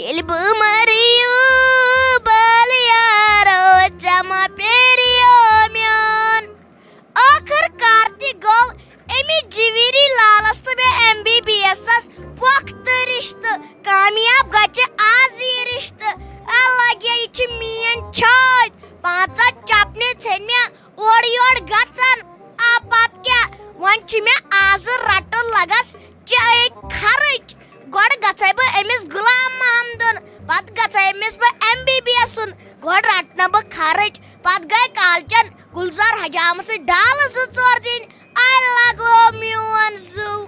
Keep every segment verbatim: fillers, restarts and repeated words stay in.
ییٚلہِ بہٕ مریو بال یارو، ژےٚ ما پیریو میون۔ ٲخٕر کار تہِ گوٚو أمِس جویری لالس تہٕ مےٚ ایم بی بی ایسس پۄختہٕ رشتہٕ۔ کامیاب گژھِ آز یہِ رشتہٕ۔ اے لگیا، یہِ چھِ میٲنۍ چھٲتۍ۔ پانٛژن چپنہِ ژھیٚنۍ مےٚ اورٕ یورٕ گژھان۔ آ، پتہٕ کیٛاہ؟ وۄنۍ چھُ مےٚ آزٕ رٹُن لگس چٲنۍ خرٕچ۔ گۄڈٕ گژھے بہٕ أمِس غلام محمدُن، پتہٕ گژھے أمِس بہٕ ایم بی بی ایسُن۔ گۄڈٕ رٹنہٕ بہٕ خرٕچ، پتہٕ گٔے کالچن گُلزار حجامہٕ سۭتۍ ڈالہٕ زٕ ژور دِنۍ۔ آے لگوو میون زُو۔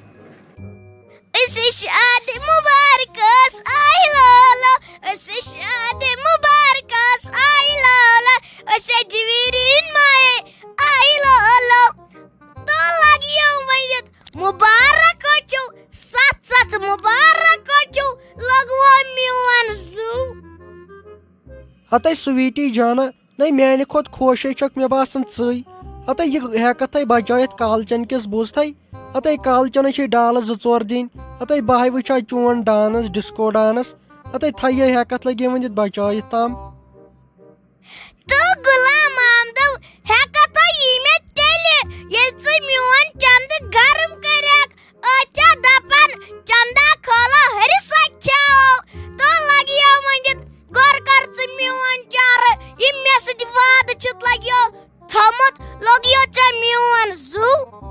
أسۍ شادِ مُبارکس آے لولو، أسۍ شادِ مُبارکس آے لولو، أسۍ جویریٖن مایے آے لولو۔ تو لگیو ؤنِتھ مُبارک چھُو، ستھ ستھ مُبارک چھُو، لگوو میون زُو۔ ہتے سویٹی جانا، نَے میانہِ کھۄتہٕ خۄش ہے چھکھ مےٚ باسان ژٕے۔ ہتے یہِ ہٮ۪کتھ ہے بچٲیِتھ کالچن کِس بوٗزتھے۔ ہتے کالچنس چھے ڈالہٕ زٕ ژور دِنۍ۔ ہتے بہٕ ہے وٕچھا چون ڈانس، ڈسکو ڈانس۔ ہتے تھے یہِ ہٮ۪کتھ لگے ؤنِتھ بچٲیِتھ تام۔ تہٕ غلام محمدو، ہٮ۪کتھ یی مےٚ تیٚلہِ، ییٚلہِ ژٕ میون چندٕ گرم کٔرکھ۔ أتھیا دپان، چندا کھولو ہرسا کھیو۔ تو لگیو ؤنِتھ، غور کر ژٕ میون چارٕ، یہِ مےٚ سۭتۍ وعدٕ چھُتھ لگیو تھومُت، لوٚگیو ژےٚ میون زُو۔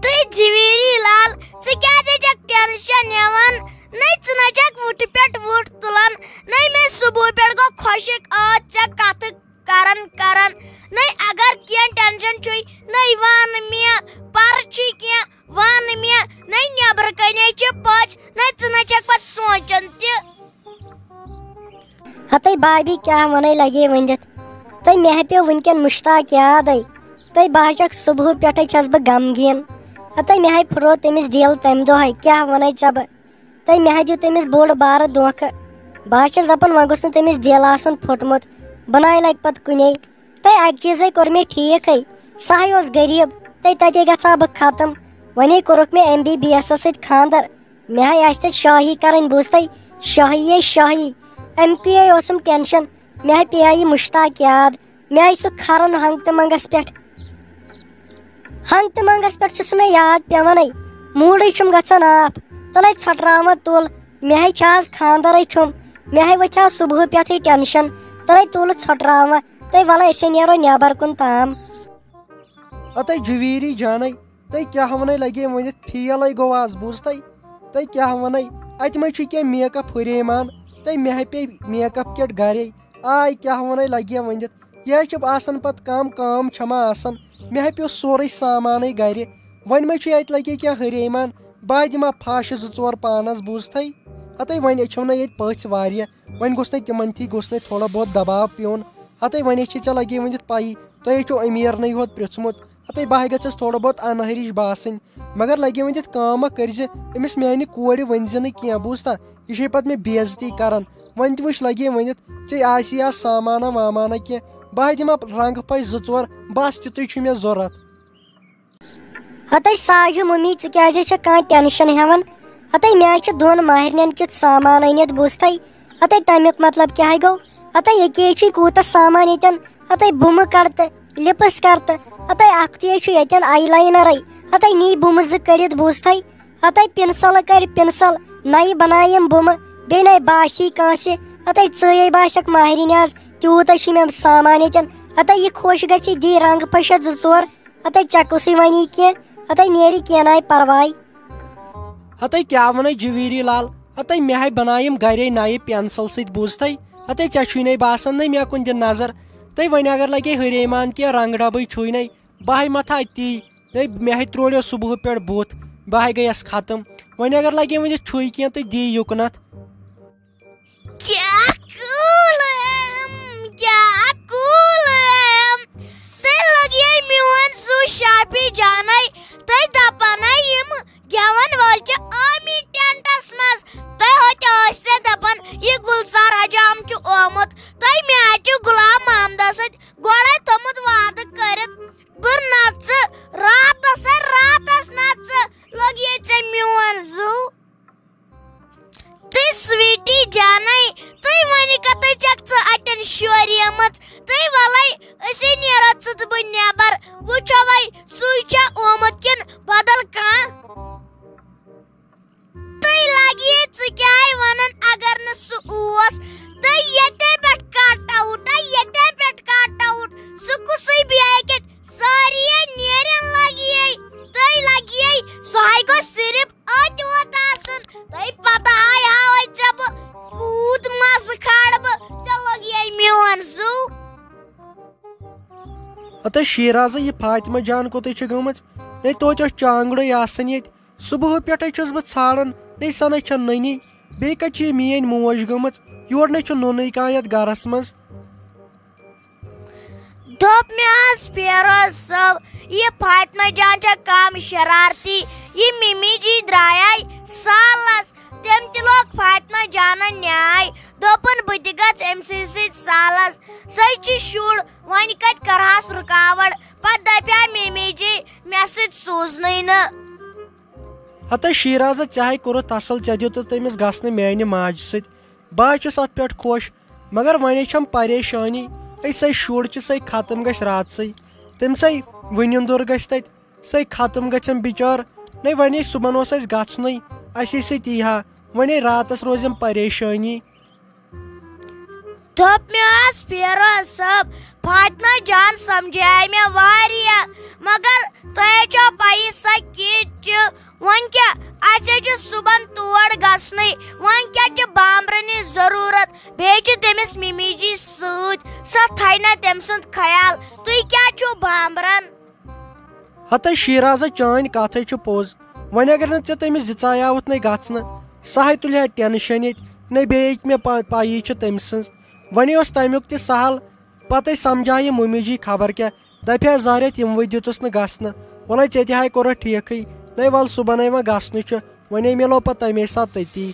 تہٕ جویری لال، ژٕ کیازِ چھکھ ٹینشن نِوان؟ نَے ژٕ نَے چھکھ وُٹھِ پٮ۪ٹھ وُٹھ تُلان، نَے مےٚ صبحہٕ پٮ۪ٹھ گوٚو خۄشک ٲتھ ژےٚ کتھٕ کران کران۔ نَے اگر کینٛہہ ٹینشن چھُے، نَے وَن مےٚ، پرٕ چھُے کینٛہہ، وَن مےٚ، نَے نیبرٕ کنے چھِ پٔژھۍ، نَے ژٕ نَے چھکھ پتہٕ سونٛچان تہِ۔ ہتے بابی، کیٛاہ ونے لگے ؤنِتھ؟ تہٕ مےٚ پیوٚو وٕنکٮ۪ن مشتاق یادے۔ تہٕ بہٕ ہا چھکھ صبحہٕ پٮ۪ٹھے چھس بہٕ غمگیٖن۔ ہتے مےٚ ہاے پھُٹروو تٔمِس دِل تمہِ دۄہے، کیٛاہ ونے ژےٚ بہٕ؟ تہٕ مےٚ ہا دیُت تٔمِس بوٚڑ بارٕ دھوکہٕ۔ بہٕ ہا چھس دپان وۄنۍ گوٚژھ نہٕ تٔمِس دِل آسُن پھُٹمُت۔ بہٕ ناے لگہِ پتہٕ کُنے۔ تہٕ اکہِ چیٖزے کوٚر مےٚ ٹھیٖکھے۔ سُہ ہاے اوس غریٖب۔ تہٕ تتے گژھٕ ہا بہٕ ختم۔ وۄنۍ کوٚرُکھ مےٚ ایم بی بی ایسس سۭتۍ خانٛدر۔ مےٚ ہاے آسہِ تتہِ شٲہی کرٕنۍ، بوٗزتھے؟ شٲہی یے شٲہی۔ امہِ کُے اوسُم ٹینشن۔ مےٚ ہاے پیٚیہِ ہا یہِ مشتاق یاد۔ مےٚ ہاے سُہ کھرُن ہنٛگ تہٕ منٛگس پٮ۪ٹھ۔ ہنٛگ تہٕ منٛگس پٮ۪ٹھ چھُ سُہ مےٚ یاد پٮ۪وانٕے۔ موٗڈٕے چھُم گژھان آف۔ تُلے ژھۄٹراوان تُل۔ مےٚ ہاے چھِ آز خانٛدرے چھُم۔ مےٚ ہاے ؤتھِ آز صبحہٕ پٮ۪ٹھٕے ٹینشن۔ تُلے تُل ژھۄٹراوان۔ تہٕ وَلہٕ أسۍ ہے نیرو نٮ۪بر کُن تام۔ ہتے جویری جانے، تہٕ کیٛاہ ونے لگے ؤنِتھ، فیلے گوٚو آز، بوٗزتھے؟ تہٕ کیٛاہ ونے، اتہِ ما چھُ کینٛہہ میک اپ ہُریمان؟ تہٕ مےٚ ہا پیٚیہِ میک اپ کِٹ گرے۔ آے کیٛاہ ونے لگے ؤنِتھ، یہِ ہا چھِ آسان پتہٕ کم کٲم چھما آسان۔ مےٚ ہا پیوٚو سورُے سامانٕے گرِ۔ وۄنۍ ما چھُ اتہِ لگے کینٛہہ ہُریمان؟ بہٕ ہا دِمہٕ ہا پھش زٕ ژور پانس، بوٗزتھے؟ ہتے وۄنۍ چھِم نہ ییٚتہِ پٔژھۍ واریاہ، وۄنۍ گوٚژھ نہ تِمن تھی گوٚژھ نہ تھوڑا بہت دباو پیوٚن۔ ہتے وۄنۍ چھِ ژےٚ لگے ؤنِتھ پَیی، تۄہے چھو أمیٖرنٕے یوت پرٛژھمُت۔ ہتے بہٕ ہا گژھس تھوڑا بہت انہرِش باسٕنۍ، مگر لگے ؤنِتھ کٲم اکھ کٔرزِ، أمِس میانہِ کورِ ؤنزِ نہٕ کینٛہہ، بوٗزتھا؟ یہِ چھے پتہٕ مےٚ بے عزتی کران۔ وۄنۍ تہِ وٕچھ لگے ؤنِتھ، ژےٚ آسی آز سامانہ وامانہ کینٛہہ، بہٕ ہا دِمہٕ ہا رنٛگ پھش زٕ ژور، بس تیُتُے چھُ مےٚ ضروٗرت۔ ہتے ساجہِ ممی، ژٕ کیازِ چھکھ کانٛہہ ٹینشن ہٮ۪وان؟ ہتے مےٚ چھِ دۄن ماہرنٮ۪ن کیُتھ سامان أنِتھ، بوٗزتھے؟ ہتے تمیُک مطلب کیٛاہ گوٚو؟ ہتے ییٚکیٛاہ چھُے کوٗتاہ سامان ییٚتٮ۪ن۔ ہتے بُمہٕ کڑ تہٕ لِپس کر تہٕ ہتے اکھتُے چھُ ییٚتٮ۪ن آی لاینرے۔ ہتے نی بُمہٕ زٕ کٔڑِتھ، بوٗزتھے؟ ہتے پنسل کر پنسل، نَیہِ بنایہِ یِم بُمہٕ، بیٚیہِ نَے باسی کٲنٛسہِ۔ ہتے ژٕے باسکھ ماہرِنۍ آز، تیوٗتاہ چھُ مےٚ سامان ییٚتٮ۪ن۔ ہتے یہِ خۄش گژھِ، دی رنٛگ پھشہ زٕ ژور۔ ہتے ژےٚ کُسٕے ونی کینٛہہ، ہتے نیرِ کینٛہہ ناے پرواے۔ ہتے کیٛاہ ونے جویری لال، ہتے مےٚ ہاے بنایہِ یِم گرے نَیہِ پینسل سۭتۍ، بوٗزتھے؟ ہتے ژےٚ چھُے نے باسان نے مےٚ کُن دِ نظر۔ تہٕ وۄنۍ اگر لگے ہُریمان کینٛہہ رنٛگ ڈبے چھُے نے، بہٕ ہاے متھا أتی۔ ہے، مےٚ ہاے ترٛوڑیو صبحہٕ پٮ۪ٹھ بُتھ، بہٕ ہاے گٔیَس ختم۔ وۄنۍ اگر لگے ؤنِتھ چھُے کینٛہہ تہٕ دِ یُکنتھ۔ کیٛاہ کول ایم، کیٛاہ کول ایم۔ تیٚلہِ لگیے میون سُہ شافی جانے، تُہۍ دپانے یِم گٮ۪ون وٲلۍ چھِ آمٕتۍ ٹینٹس منٛز۔ تُہۍ ہوتہِ ٲسۍ تیٚلہِ دپان یہِ گُلزار حجام چھُ آمُت۔ تُہۍ مےٚ حظ چھُ غلام محمدس سۭتۍ گۄڈے تھوٚمُت وعدٕ کٔرِتھ۔ بہٕ نژٕ راتس، راتس نژٕ، لوٚگ ییٚتہِ ژےٚ میون زُو۔ سویٹی جانے، تُہۍ ؤنِو کتھٕ چھکھ ژٕ اتٮ۪ن شوریمٕژ؟ تُہۍ ولے، أسے نیرو ژٕ تہٕ بہٕ نٮ۪بر، وٕچھو وۄنۍ سُے چھا آمُت کِنہٕ بدل کانٛہہ۔ تُہۍ لگیے، ژٕ کیٛاہ ونان اگر نہٕ سُہ اوس؟ تُہۍ ییٚتے پٮ۪ٹھ کٹ آوُٹ، تُہۍ ییٚتے پٮ۪ٹھ کٹ آوُٹ، سُہ کُسُے بیٚیہِ کتہِ؟ ساریے نیرن لگیے، تُہۍ لگیے، سُہ ہاے گوٚژھ صرف أتۍ ووت آسُن۔ تۄہہِ پتہ ہاے ہاوے ژےٚ بہٕ کوٗت مزٕ کھارٕ بہٕ، ژےٚ لگیے میون زُو۔ ہتا شیرازا، یہِ فاطمہ جان کوٚتٕے چھِ گٔمٕژ؟ ہے، توتہِ اوس چانٛگڑٕے آسان ییٚتہِ۔ صبحہٕ پٮ۪ٹھَے چھُس بہٕ ژھانٛڈان، ہے، سۄ نَے چھَنہٕ نٔنی۔ بیٚیہِ کَتہِ چھِ یہِ میٛٲنۍ موج گٔمٕژ؟ یورٕ نَے چھُ نوٚنُے کانٛہہ یَتھ گَرَس منٛز۔ دوٚپ مےٚ حظ فیروز صٲب، یہِ فاطمہ جان چھےٚ کَم شرارتی۔ یہِ مِمی جی درٛایے سالَس، تٔمۍ تہِ لوگ فاطمہ جانَن نیاے۔ دوٚپُن، "بہٕ تہِ گژھٕ أمۍ سٕے سۭتۍ سالَس، سۄے چھِ شُر، وۄنۍ کَتہِ کَرٕہَس رُکاوَٹ؟" پَتہٕ دَپیٛا مِمی جی، "مےٚ سۭتۍ سوٗزنٕے نہٕ۔" ہتا شیرازا، ژےٚ ہاے کوٚرُتھ اصل، ژےٚ دیُتُتھ تٔمِس گژھنہٕ میانہِ ماجہِ سۭتۍ۔ بہٕ ہاے چھُس اتھ پٮ۪ٹھ خۄش، مگر وۄنۍ چھم پریشٲنی۔ أسۍ سۄے شُر چھِ، سۄے ختم گژھِ راتسٕے۔ تٔمۍ سۄے وٕنِندُر گژھِ تتہِ، سۄے ختم گژھٮ۪م بِچار۔ نے وۄنۍ صُبحن اوس اَسہِ گژھنُے، اَسے سۭتۍ یی ہا۔ وۄنۍ راتس روزٮ۪م پریشٲنی۔ دوٚپ مےٚ حظ فیروز صٲب، فاطمہ جان سمجھایہِ مےٚ واریاہ، مگر تۄہہِ چھو پَیی سۄ کِژھ چھِ۔ وۄنۍ کیٛاہ، اَسہِ حظ چھُ صُبحن تور گژھنُے۔ وۄنۍ کیٛاہ چھِ بامبرٕنِچ ضروٗرت؟ بیٚیہِ چھِ تٔمِس مِمی جی سۭتۍ، سۄ تھایہِ نہ تٔمۍ سُنٛد خیال۔ تُہۍ کیٛاہ چھِو بامبران؟ ہتا شیرازا، چٲنۍ کتھے چھِ پوٚز۔ وۄنۍ اگر نہٕ ژےٚ تٔمِس دِژایاوُتھ نے گژھنہٕ، سۄ ہے تُلہِ ہا ٹینشن ییٚتہِ، نے بیٚیہِ مےٚ پا-، پایی چھِ تٔمۍ سٕنٛز۔ وۄنۍ اوس تمیُک تہِ سہل، پتے سمجھایہِ مُمی جی خبر کیٛاہ، دپہِ ہا زہرٮ۪تھ یِموٕے دِژُس نہٕ گژھنہٕ۔ وۄلے ژےٚ تہِ ہاے کوٚرُتھ ٹھیٖکھٕے، نے ول صُبحن ہے وۄنۍ گژھنہٕ چھُ، وۄنۍ ہے مِلو پتہٕ تمے ساتہٕ تٔتی۔